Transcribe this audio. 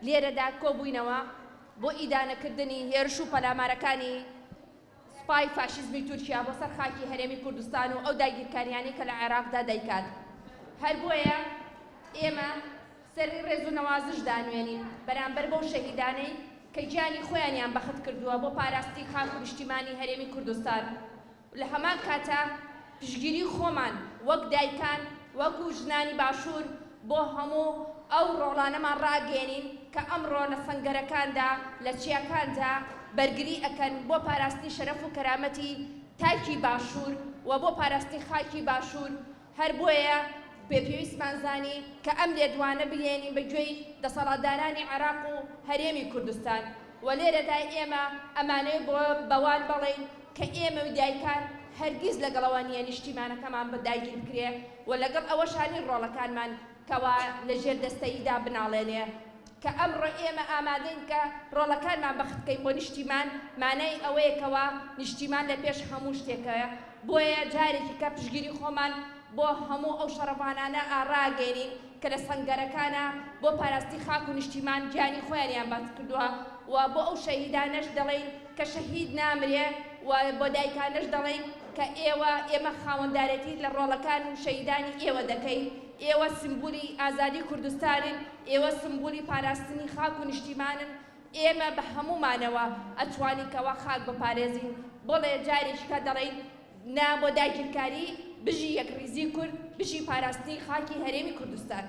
لێرەدا کۆبووینەوە بۆ ئیدانەکردنی هێرش و پەلامارەکانی سوپای فاشیزمی تورکیا بۆ سەر خاکی هەرێمی کوردستان و ئەو داگیرکاریانەی کە لە عێراقدا دەیکات. هەر بۆیە ئێمە سەری ڕێز و نەوازش دانوێنین بەرامبەر بەو شەهیدانەی کە گیانی خۆیانیان بەخت کردووە بۆ پاراستنی خاک و نیشتیمانی هەرێمی کوردستان و لە هەمان کاتا پشتگیری خۆمان وەک دایکان وەکو ژنانی باشوور بۆ هەموو ئەو ڕۆڵانەمان ڕاگەیەنین کە ئەمڕۆ لە سەنگەرەکاندا لە چیاکاندا بەرگری ئەکەن بۆ پاراستنی شەرەف و کەرامەتی تاکی باشوور و بۆ پاراستنی خاکی باشوور. هەر بۆیە بە پێویستمان زانی کە ئەم لێدوانە بگەیەنین بە گوێی دەسەڵاتدارانی عێراق و هەرێمی کوردستان و لێرەدا ئێمە ئەمانەوێ بۆ بەوان بەڵێین کە ئێمە و دایکان هەرگیز لەگەڵ ئەوە نییە نیشتیمانەکەمان بە داگیر بکرێ و لەگەڵ ئەوەشا نین ڕۆڵەکانمان کەوا لە ژێر دەستەییدا بناڵێنێ. کە ئەمڕۆ ئێمە ئامادەین کە ڕۆڵەکانمان بەخت بکەین بۆ نیشتیمان، مانای ئەوەیە کەوا نیشتیمان لە پێش هەموو شتێکەوەیە، بۆیە جارێکی کە پشتگیری خۆمان بۆ هەموو ئەو شەڕڤانانە ڕاگەیەنین کە لە سەنگەرەکانا بۆ پاراستنی خاک و نیشتیمان گیانی خۆیانیان بەخت کردووە و بۆ ئەو شەهیدانەش دەڵێین کە شەهید نامرێ و بۆ دایکانەش دەڵێین کە ئێوە ئێمە خاوەندارێتی لە ڕۆڵەکان و شەهیدانی ئێوە دەکەین، ئێوە سمبولی ئازادی کوردستانن، ئێوە سمبولی پاراستنی خاک و نیشتیمانن، ئێمە بە هەموومانەوە ئەتوانین کەوا خاک بپارێزین، بەڵێ جارێکیکە دەڵێین نا بۆ داگیرکاری، بژی یەکڕیزی کورد، بژی پاراستنی خاکی هەرێمی کوردستان.